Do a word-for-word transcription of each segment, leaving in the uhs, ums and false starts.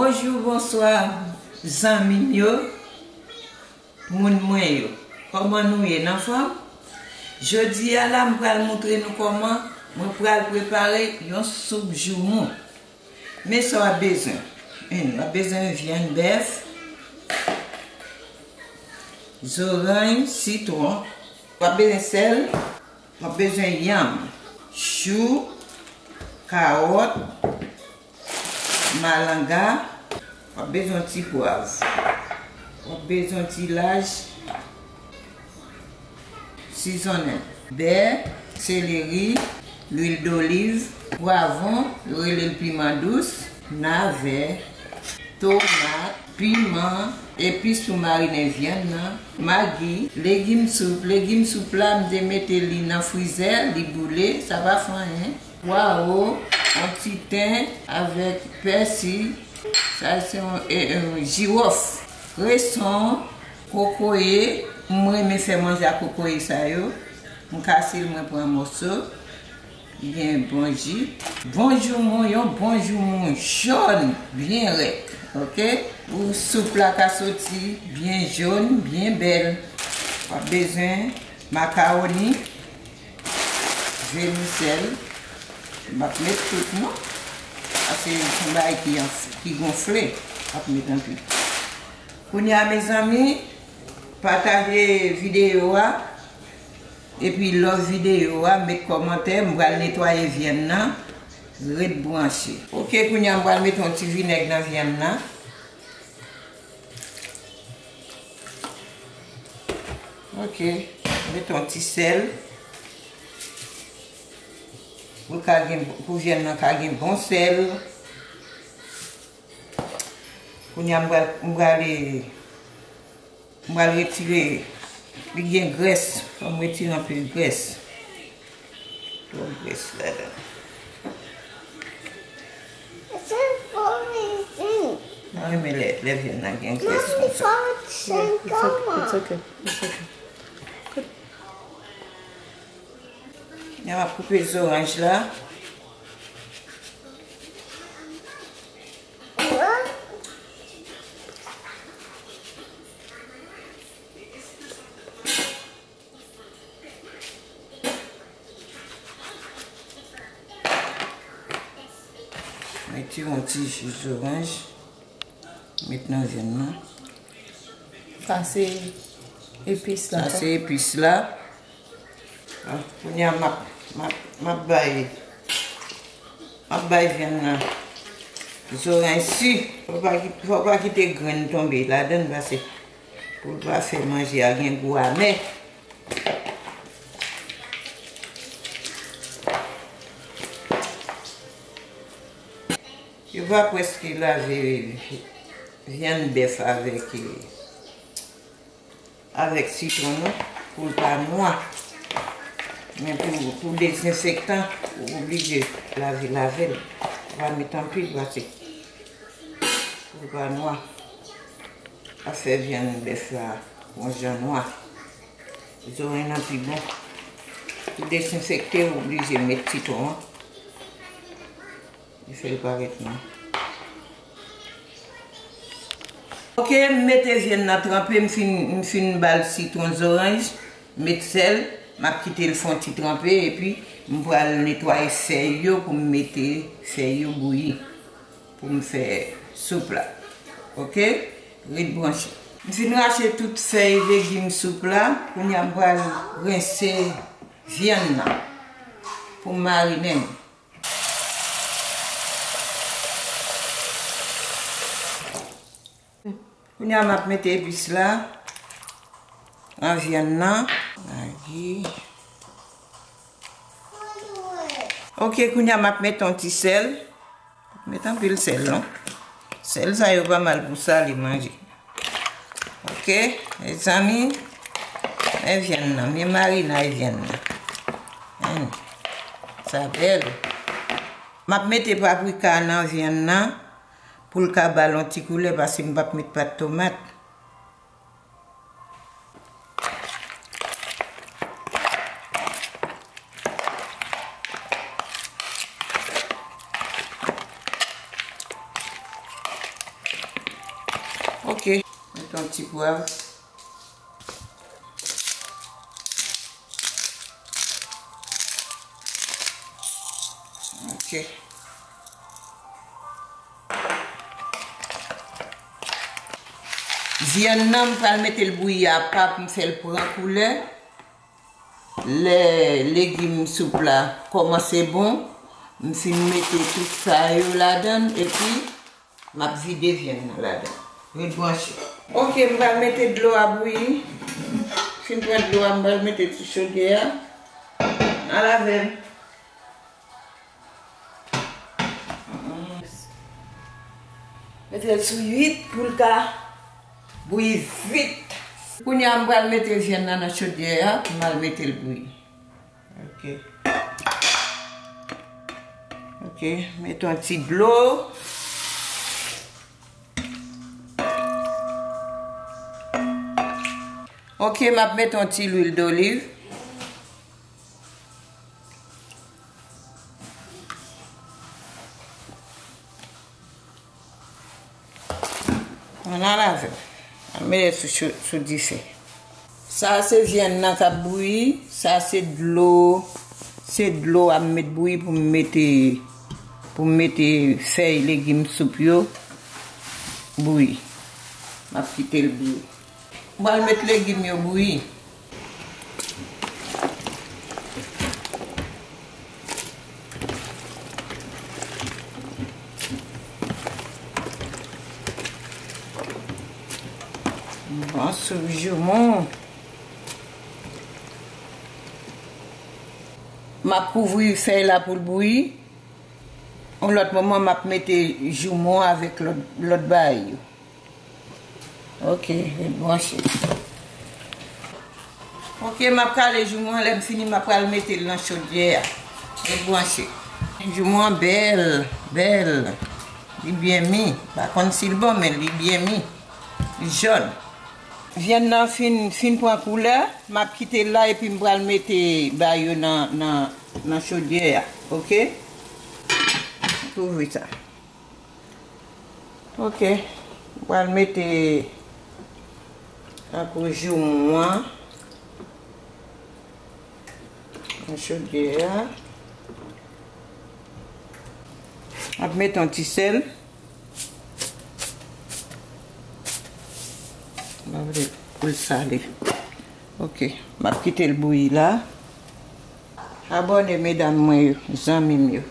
Bonjou, bonswa, zanmi m yo, moun mwen yo. Kòman nou ye, n anfòm? Jodi a la, m pral montre nou kòman mwen pral prepare yon soup joumou. Men sa w ap bezwen. Ann, w ap bezwen vyann bèf, zoranj, sitwon. W ap bezwen sèl. W ap bezwen yanm, chou, kawòt, malanga. W ap bezwen yon ti pwav. W ap bezwen yon ti laj. Sizonnen. Bè, seleri, lwil doliv, pwavwon, yo rele l piman dous, navè, tomat, piman, epis pou marinen vyann nan, magi, legim soup. Legim soup la, m te mete li nan frizè, li boule, sa pa fè anyen. Pwawo, yon ti ten avèk pèsi, sa se yon, e, e, jiwòf, kreson, kokoye. M renmen fè manje ak kokoye sa yo. M kase l, mwen pran mòso. Li gen bon ji. Bon joumou, yon bon joumou jòn, byen rèd, oke? Pou soup la ka soti byen jòn, byen bèl. W ap bezwen makawoni, vèmisèl. M p ap met tout non. Paske se yon bagay ki anf-, ki gonfle. M p ap met anpil. Kounye a, mezanmi, pataje videyo a. Epi love videyo a, met kòmantè, m pral netwaye vyann nan, ret branche. Oke, kounye a m pral mete yon ti vinèg nan vyann nan. Oke, mete yon ti sèl. Pou l ka gen, pou vyann nan ka gen bon sèl. Kounye a m pral, m prale M pral retire, li gen grès, fò m retire anpil grès. Twòp grès ladan. Mwen renmen lè, lè vyann nan gen grès konsa. Yeah, it's okay, it's okay, it's okay. Kounye a m ap koupe zoranj la. Mete yon ti ji zoranj. Met nan vyann nan. Sa se epis la. Sa se epis la. Ah, kounye a m ap, m ap, m ap bay, m ap bay vyann nan zoranj si. Fò pa ki-, fò pa kite grenn tonbe ladann paske pou l pa fè manje a gen gou amè. Yo pa prèske lave vyann bèf avèk, avèk sitwon non, pou l pa nwa. Men pou, pou dezenfektan, ou oblije lave l avè l. Ou pa met anpil pase pou l pa nwa. Ap fè vyann bèf la yon jan nwa. Zoranj nan pi bon. Pou dezenfekte, ou oblije met sitwon an. Li fè l parèt nwa. Oke, m mete vyann nan tranpe, m fin, m fin ba l sitwon, zoranj, met sèl, m ap kite l fè yon ti tranpe, epi m pral netwaye fèy yo pou m mete fèy yo bouyi pou m fè soup la. Oke? Ret branche. M fin rache tout fèy legim soup la. Kounye a m pral rense vyann nan pou m marinen l. Kounye a m ap mete epis la nan vyann nan. Magi. Oke, kounye a m ap mete yon ti sèl. Met anpil sèl non. Sèl sa yo pa mal pou sale manje. Oke, mezanmi, men vyann nan, men marinay vyann nan. Hen, sa bèl. M ap mete paprika nan vyann nan pou l ka ba l yon ti koulè, paske m p ap met pat tomat. Yon ti pwav. Ok. Vyann nan, m pral mete l bouyi apa pou m fè l pran koulè. Lè legim soup la kòmanse bon, m fin mete tout sa yo ladan l, epi m ap vide vyann nan ladan. Ret branche. Ok, m pral mete dlo a bouyi. Fin pran dlo a, m pral mete sou chodyè a. Al avè m. Mete l sou uit pou l ka bouyi vit. Kounye a, m pral mete vyann nan nan chodyè a, pou m al mete l bouyi. Ok. Ok, mete yon ti dlo. Ok, m ap mete yon ti lwil doliv. Ann al avè m. Ann mete sou, sou, sou dife. Sa se vyann nan k ap bouyi. Sa se dlo. Se dlo a m met bouyi pou m mete, pou m mete fèy legim soup yo bouyi. M ap kite l bouyi. M pral met legim yo bouyi. Bon, soup joumon. M ap kouvri fèy la pou l bouyi. Yon lòt moman, m ap mete joumon avèk lòt, lòt bagay yo. Ok, ret branche. Ok, m ap kale joumon an, lè m fini, m ap pral mete l nan chodyè a. Ret branche. Joumon an bèl, bèl. Li byen mi. M pa konn si l bon, men li byen mi. Li jòn. Vyann nan fin, fin pran koulè. M ap kite l la epi m pral mete bagay yo nan, nan, nan chodyè a. Ok? Kouvri sa. Ok. M pral mete tankou joumon an nan chodyè a. M ap mete yon ti sèl. M pa vle pou l sale. Ok. M ap kite l bouyi la. Abòne medam mwen yo, zanmi m yo.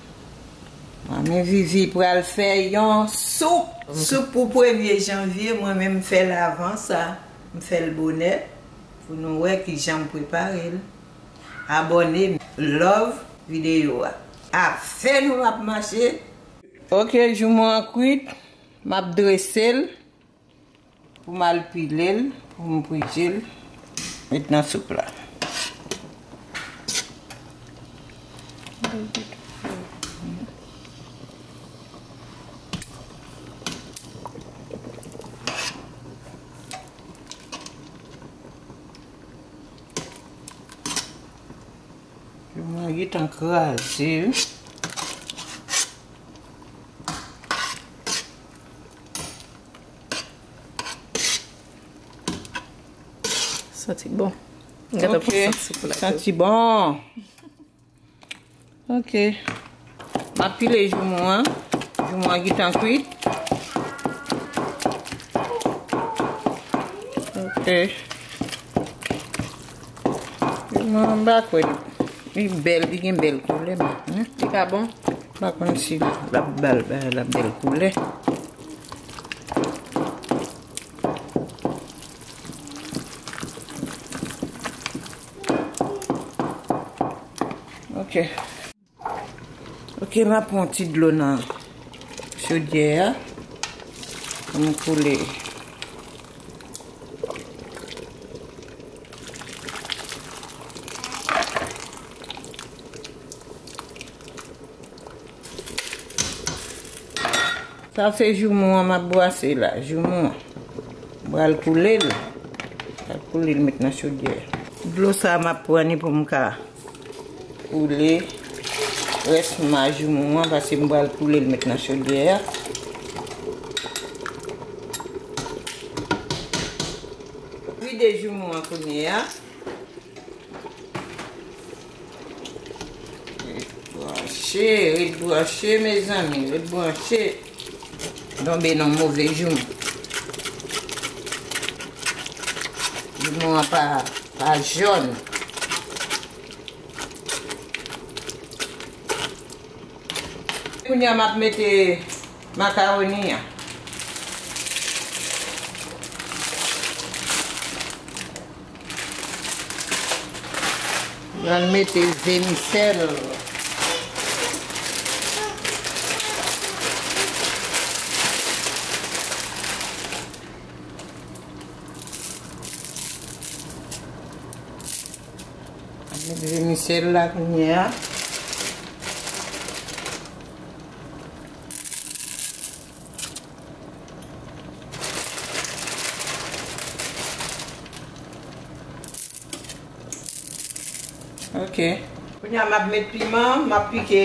Manmi Vivi pral fè yon soup. Soup pou premye janvye, mwen menm m fè l avan sa. M fè l bonè pou nou wè kijan m prepare l. Abòne, love videyo a. Afè nou ap mache. Ok, joumon an kwit. M ap drese l. Pou m al pile l, pou m pwije l, met nan soup la. Mwen gentan kraze. Santi bon. M gentan pran santi pou la. Santi bon. Ok. M ap pile joumon an. Joumon an gentan kwit. Ok. Joumon an m pa kwè li, li bèl, li gen bèl koulè, men, hmm. Li ka bon? M pa konn si l ap ba l, ba l bèl koulè. Ok. Ok, m ap pran ti dlo nan chodyè a pou m koule. Sa se joumon an m ap bwase la, joumon an. M pral koule l. M pral koule l met nan chodyè. Dlo sa a m ap pran li pou m ka koule rès ma joumon an, paske m pral koule l met nan chodyè a. Vide joumou an kounye a. Ret branche, ret branche, mezanmi, ret branche. Tonbe nan move joumou. Joumou an pa, pa jòn. Kounye a m ap mete makawoni an. M pral mete vèmisèl. Met vèmisèl la kounye a. Ok. Kounye a m ap met piman, m ap pike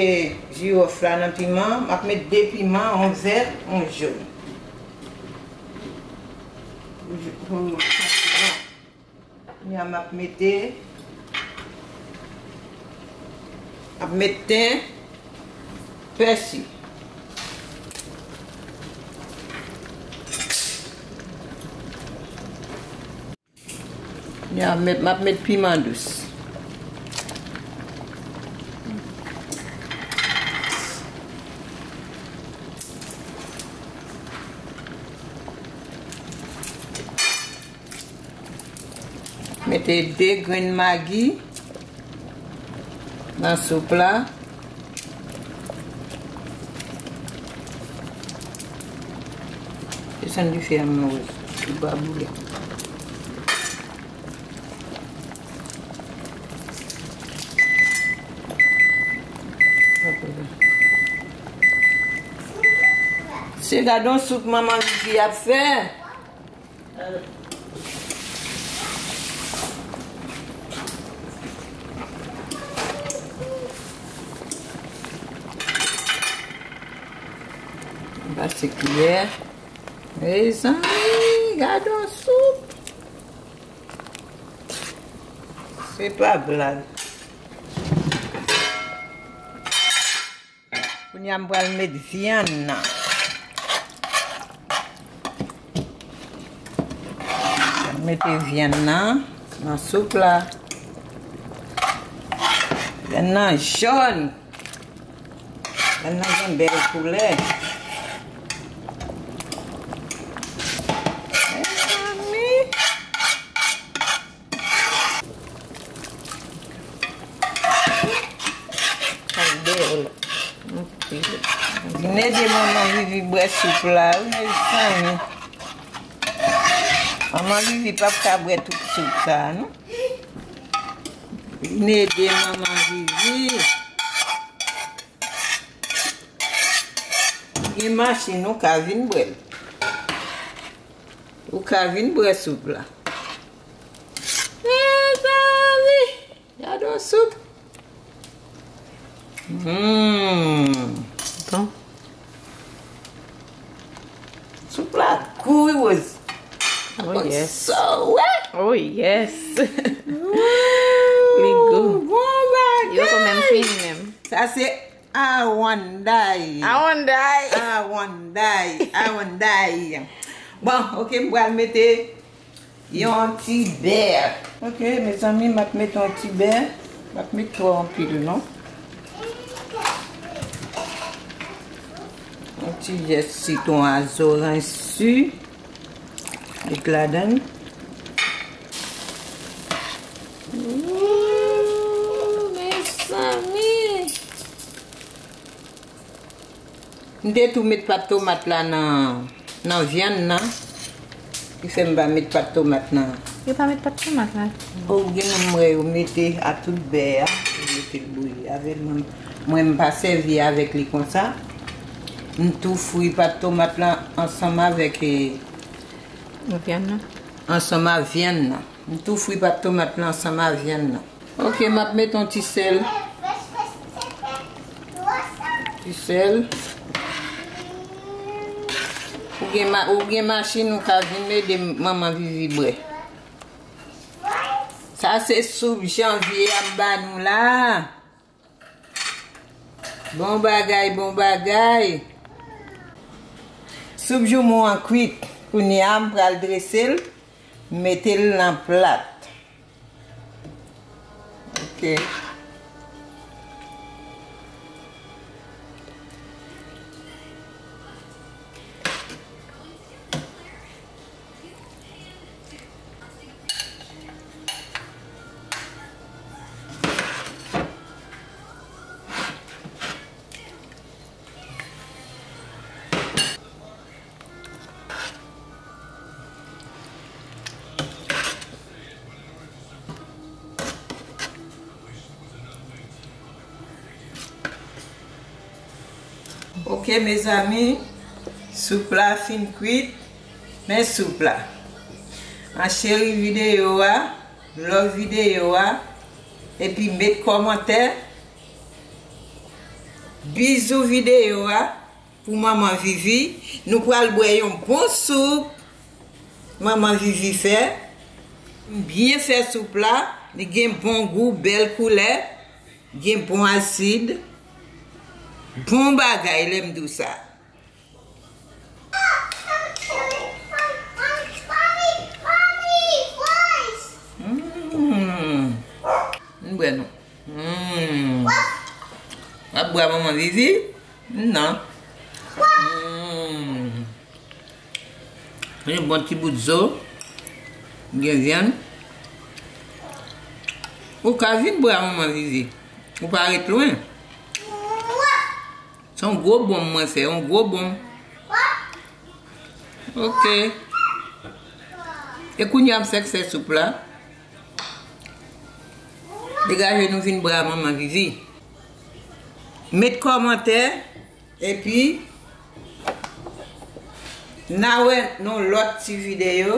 jiwòf la nan piman, m ap met de piman, yon vè, yon jòn. Pou, pou, pou, Kounye a m ap mete, ap met ten, pèsi. Kounye a m ap met, m ap met piman dous. Mete de grenn magi nan soup la. Desann dife a, non, Rose. Li pa boule. Se gade yon soup manman Vivi ap fè. Pase kiyè. Mezanmi, gade yon soup. Se pa blag. Kounye a m pral met vyann nan. Mete vyann nan nan soup la. Vyann nan jòn. Vyann nan gen bèl koulè. Mezanmi. Vin ede manman Vivi bwè soup la, wi, mezanmi. Manman Vivi p ap ka bwè tout soup sa, non. Vin ede manman Vivi. Gen machin, ou ka vin bwè l. Ou ka vin bwè soup la. Mezanmi, gade yon soup. Hmm. Bon. Soup la gou, wi, Rose. Oh, yes. Sa, wè. Oh, yes. Li gou. Bon bagay. Yo poko menm fini menm. Sa se Awanday. Awanday. Awanday. Awanday. Bon, ok, m pral mete yon ti bè. Ok, mezanmi, m ap mete yon ti bè. M ap mete twò anpil, non. Yon ti zès sitwon a zoranj si. Met ladan. Ooh, mezanmi. M te tou met pat tomat la nan, nan vyann nan. Ki fè m pa met pat tomat nan. Yo pa met pat tomat la. Bon, gen moun m wè yo mete a tout bè a. Yo mete l bouyi avè l. Mwen, mwen m pa sèvi avèk li konsa. M tou fri pat tomat la ansanm avèk, eh, vyann nan. Ansanm a vyann nan. M tou fri pat tomat la ansanm a vyann nan. Ok, m ap met yon ti sèl. Ti sèl. Ou gen ma-, ou gen machin, ou ka vin ede manman Vivi bwè. Sa se soup janvye a m ba nou la. Bon bagay, bon bagay. Soup joumou an kwit. Kounye a, m pral drese l, m mete l nan plat. Ok. Ok, mezanmi, soup la fin kwit. Men soup la. An cheri videyo a, love videyo a, epi met kòmantè. Bizou videyo a pou manman Vivi. Nou pral bwè yon bon soup manman Vivi fè. M byen fè soup la. Li gen bon gou, bèl koulè. Gen bon asid. Bon bagay, lè m di w sa. Mm. M bwè non. Mm. W ap bwè manman Vivi? Non. Mm. Yon bon ti bout zo. Gen vyann. Ou ka vin bwè manman Vivi. Ou pa ret lwen. Se yon gwo bonm mwen fè, yon gwo bonm. Ok. E kounye a m sèk fè soup la. Degaje nou vin bwè a manman Vivi. Met kòmantè, epi n a wè nan lòt ti videyo.